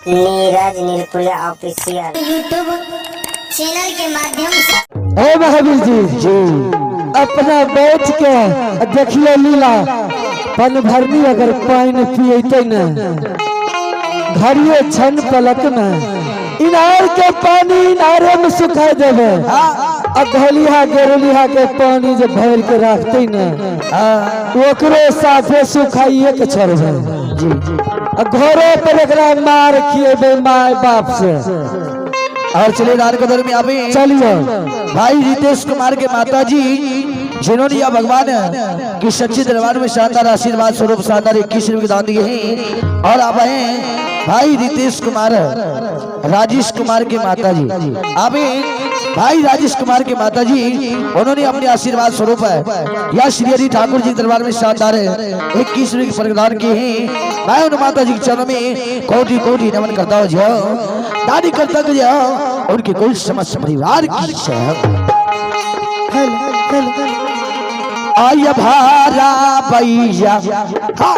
Neeraj Nirpuriya official YouTube channel के माध्यम से। हे महावीर जी जी, अपना बैठ के देखिए लीला पनभरनी अगर पानी पियते न घड़िए क्षण पलक में इनार के पानी इनारे में सुखा देवे आ घलिहा गेरलिहा के पानी जो भर के रखते न ओकरो साफे सुखाइए के छोड़बे जी। आ घरो पर एकरा मार खिएबे माय बाप से। और चलिए दान के दर में आवे। चलिए। भाई रितेश कुमार के माता जी, जिन्होंने यह भगवान की सच्ची दरबार में शानदार आशीर्वाद स्वरूप शानदार 21 रुपये दान दिए हैं। और आप आए भाई रितेश कुमार राजेश कुमार के माता जी, आवे भाई राजेश कुमार के माता जी, उन्होंने अपने आशीर्वाद स्वरूप है या श्री हरि ठाकुर जी दरबार में शानदार 21 रुपये के प्रदान किए हैं। मैं उन माता जी के चरणों में कोटि कोटि नमन करता हूँ। जो दानी करता जो उनके कुल समस्त परिवार की जय। आय भारा भैया हाँ।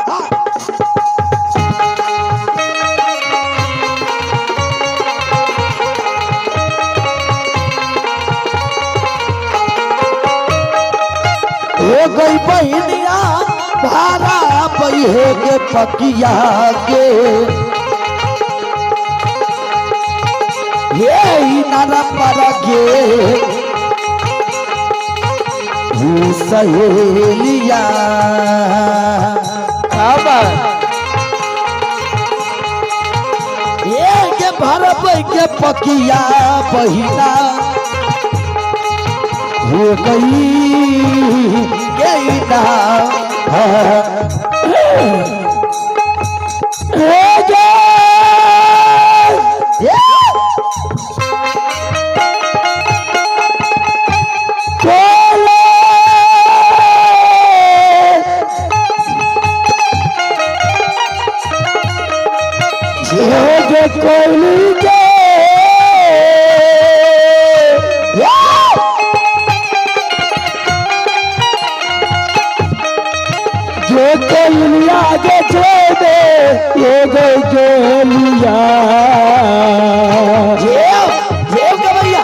हो गई बहनिया भारा बहे के पकिया के ये नारा पर गे ये सहेलिया। ये के भरब के पकिया बहिना हो गई गई ना। हे गे कोले हे गे कोली के जो कोलिया के छोड़े ये गई गोलिया। जेव जेव के भैया।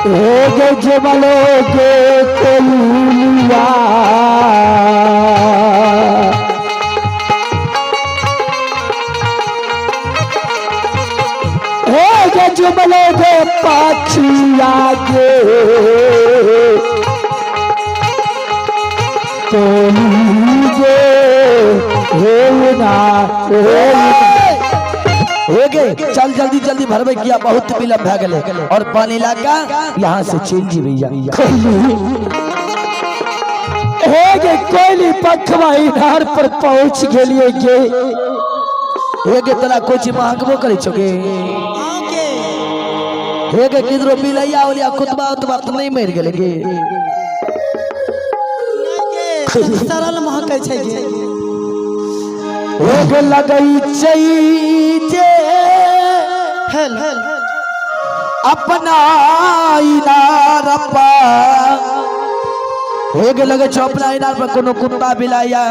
हे गे जमलो के कोलिया हे गे जुमलो के पाछिया के कोली गे हे ना हे। हो गए, चल जल्दी जल्दी भरबे किया, बहुत विलंब भए गेलै और पानी लाका यहाँ से चल जी भैया। हे गे कोयली पखवा इनार पर पहुंच गेलिए गे। हे गे, तोरा कुछ मांगबो करै छौ गे? हे गे, किधरो बिलैया उलिया कुतबा उतबा तऽ नहीं मरि गेलै गे? सरल महकै छै गे। हे गे लगै छै जे हेल अपना इनार पर हे गे, लगै छौ अपना इनार पर कोनो कुत्ता बिलाइया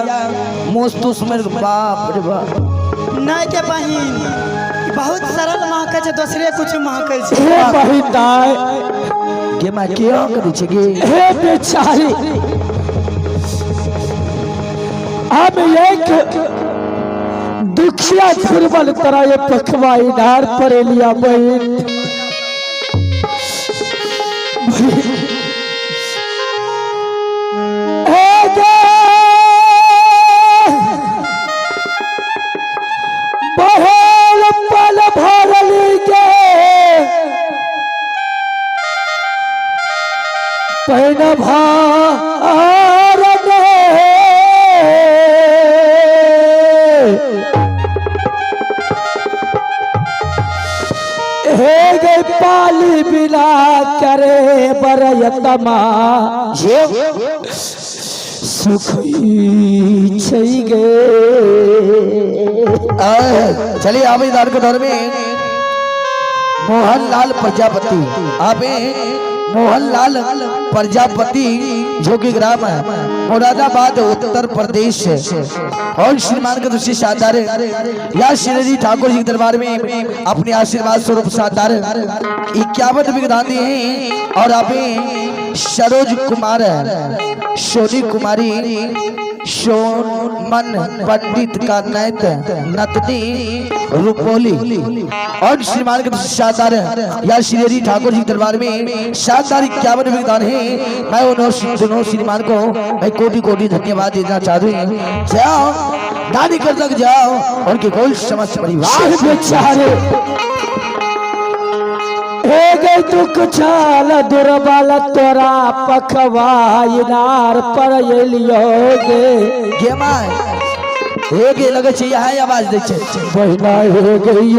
मूस तूस मरि, बाप रे बाप। नहि के बहिन, बहुत सरल महकै छै, दोसरे कुछ महकै छै। हे बहिन दाय। गे माय, किया करै छै गे? हे बेचारी, हम एक दुखिया फिरबल तरह ये पखवा इनार पर लिया बहिन। हे गे बहेल पल भरल गे पैन भार गे हे गे पाली बिना करे बरयतमा सुख छै गे। चलिए आवे दान के दौर में मोहन लाल प्रजापति आवे। मोहनलाल प्रजापति जो कि ग्राम है मुरादाबाद उत्तर प्रदेश है। और श्रीमान के दूसरी शानदार या श्री ठाकुर जी के दरबार में अपने आशीर्वाद स्वरूप शानदार 51 रुपये दान दिए हैं। और आप सरोज कुमार, सोनी कुमारी, सोमन पंडित का नैत नतनी रुपोली और श्रीमान के शानदार या श्री ठाकुर जी दरबार में शानदार 51 रुपये दान है। मैं उन्होंने दोनों श्रीमान को मैं कोटि कोटि धन्यवाद देना चाहती हूँ। जाओ दानी कर तक जाओ उनके कोई समस्त परिवार बेचारे हे गे दुख छाल दुर्बल तोरा पखवा इनार पर एलियो गे। गे my हे गे लगे छै यहाँ आवाज दै छै। बहिना हे गई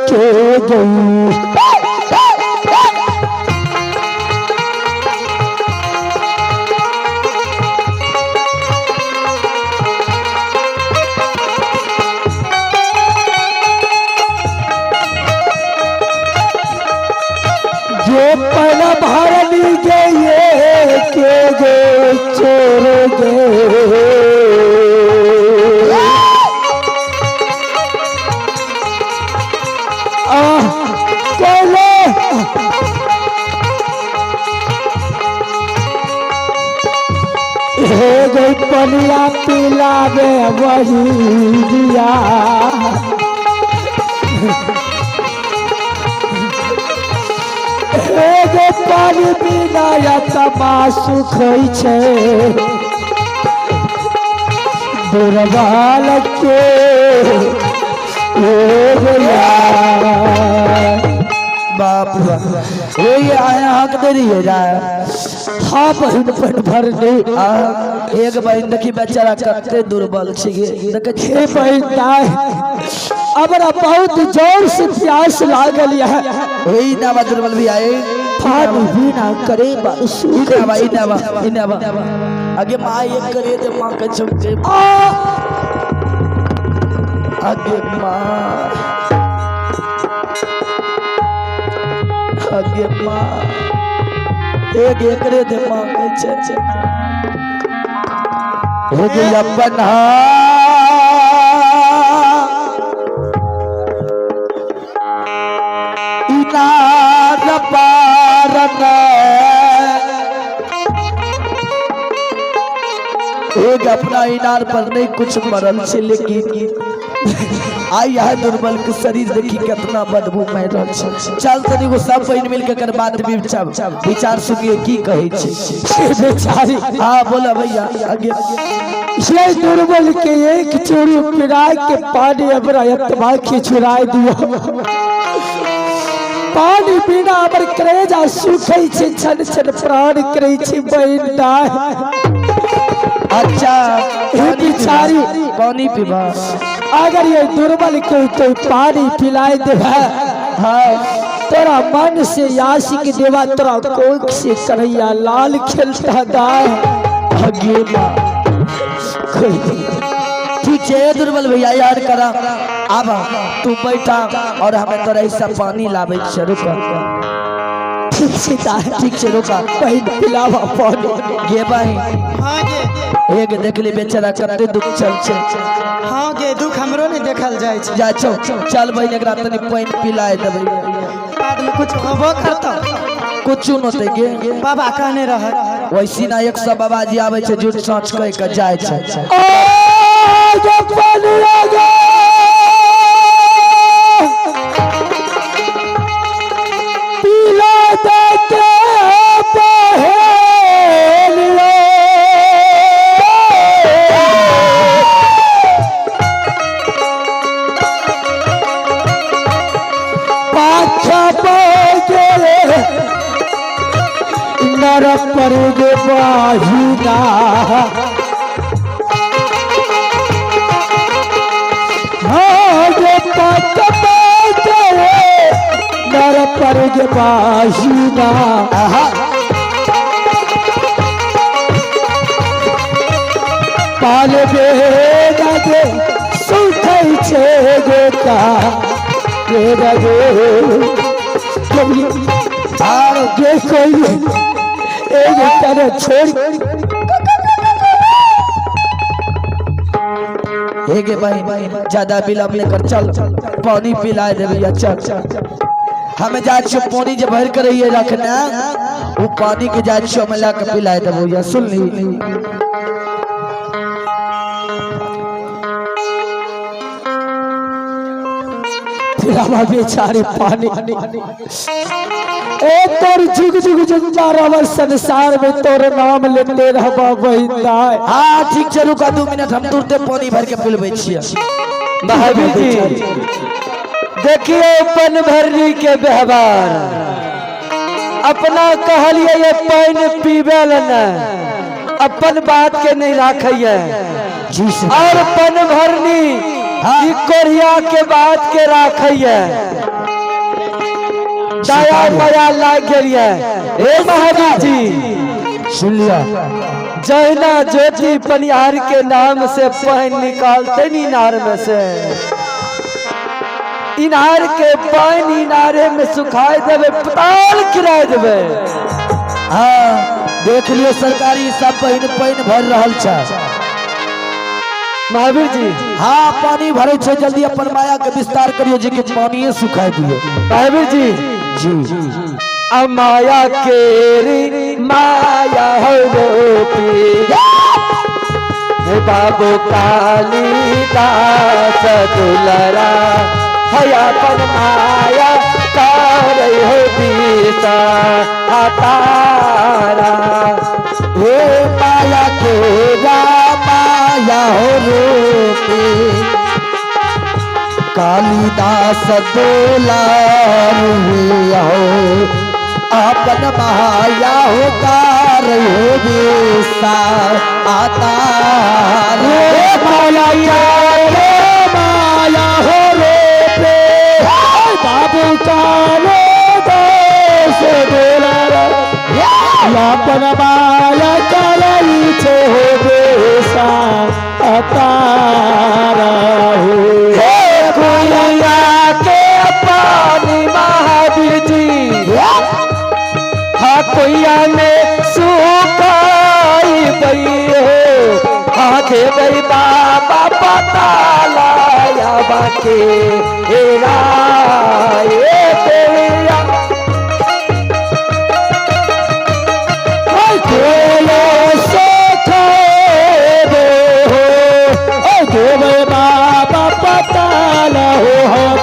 के गई जो पल भरनी गे ये के गे चोर गे। आह, कोले हे गई पनिया पिलावे वही दिया। हे गे पानी बिना आत्मा सुखै छै दुर्बल के हे गया। बाप रे बाप। हे ये आए हक दे रही है जाए। हाँ बहिन पन भरनी। आ, एक बहिन देखी बेचारा कते दुर्बल छै गे देखे छी। हे बहिन दाय, हमरा बहुत जोर से प्यास लागल यह। हे ई नावा दुर्बल भी आए। पानी बिना करे बा ई सुखै नावा ई छै। नावा ई नावा आगे माँ एक करे ते माँ के छौके। आ, आगे माँ, आगे माँ एक एकरे दे माँ के छे हो गई अपन इनार पार न। एक अपना इनार पर नहीं कुछ मरल छे, लेकिन आई यह दुर्बल के शरीर देखी कितना बदबू में रहल छे। चल तनी गो सब बहिन मिल के कर बात विचार विचार सुनिए की कहै छे। हे बेचारी। हाँ बोला भैया आगे। ये दुर्बल के एक चूड़ी पिरा के पानी हमरा आत्मा के छुड़ाए दियो। पानी बिना हमर करेजा सुखै छै, छन छन प्राण करै छै बहिन दाय। अच्छा। हे बिचारी। पानी पीबा। अगर ये दुर्बल के तो पानी पिलाए देबे, हाँ, तोरा मन से यासिक देवा, तोरा कोख से कन्हैया लाल खेलता दाय। आगे माँ। कोई ठीक छे दुर्बल भैया, यार करा आबा तू बैठा और हमें तोरा हिस्सा पानी लाबै छे, रुका। ठीक छै दाय। ठीक छे, रुका। बहिन पिलावा पानी। गे बहिन। हाँ गे। एक देखली बेचारा कते दुख चल छे। हाँ गे, दुख हमरो नहीं देखल जाइ छै। जा चल चल बहिन, एकरा तनी पानि पिलाए देबै। बाद में कुछ होबो करतौ। कुछ न होतै गे। बाबा कहने रह। वैसी ना एक सौ बाबाजी आबै छै, झूठ साँच कह के जाइ छै। ओ गे पनिया गे पिला दे के बहेलियो। पाछा बगे नर पर गे बाहिना। हाँ पाछ बगे नर पर गे बाहिना। आहा। पाल बेदा गे सुखै छे गोता रे गे। हाँ गे कोई एक तरह छोड़ हे गे बहिन, ज्यादा विलम्ब नहीं कर, चल पानी पिला देबे या चल। हमें जा छियो पानी जे भर के रहिए रखना, वो पानी के जा छियो हमें ला के पिला देबो या, सुन ली। फिर बेचारे पानी ए तोर जुग जुग जुग रहा संसार में तोर नाम लेते रहबा बहिंदा। हाँ ठीक छै, रुका 2 मिनट, हम तुरते पानी भर के पिलबै छियै। महावीर जी देखिए पन भरनी के व्यवहार, अपना कहलिए ये पानी पीबे ल न, अपन बात के नहीं राखिए जी सर। और पन भरनी ई कोरिया के बात के राखिए, दया माया लाग गेलिए। हे महावीर जी सुन लिया, जहिना ज्योति पनिहार के नाम से पानी निकालते नी इनार में से, इनार के पानी इनारे में सुखाए देवे, पताल गिराए देवे। हाँ देख लियो सरकारी सब बहिन पानि भर रहल छै। महावीर जी हाँ पानी भरे छै, जल्दी अपन माया के विस्तार करियो जी के पानिये सुखाए दियो। महावीर जी जी अब माया केरी माया हो गोपी हे बाबू कालिदास दुलरा हया अपन माया कर हो बीसा तारा। हे माया के माया हो रूपी कालिदास दुलार हो अपन माया हो कार हो बीसा आता। हे माया रे माया हो रूपी बाबू कालिदास दुलरा अपन माया करई छे हो बेसा अतारा हो। हे कुइया के पानी महावीर जी हा कुइया में सुखाई गई हो, हा देबै बाबा पता लाया बाके हे राय तेरिया। बाबा पता हो हम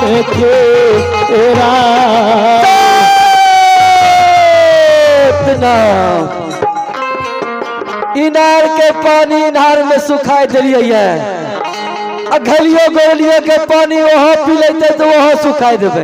इनार के पानी इनार में सुखाए दिलिए, अघलियो गोलियो के पानी वहाँ पी लेते तो वहाँ सुखाए देवे।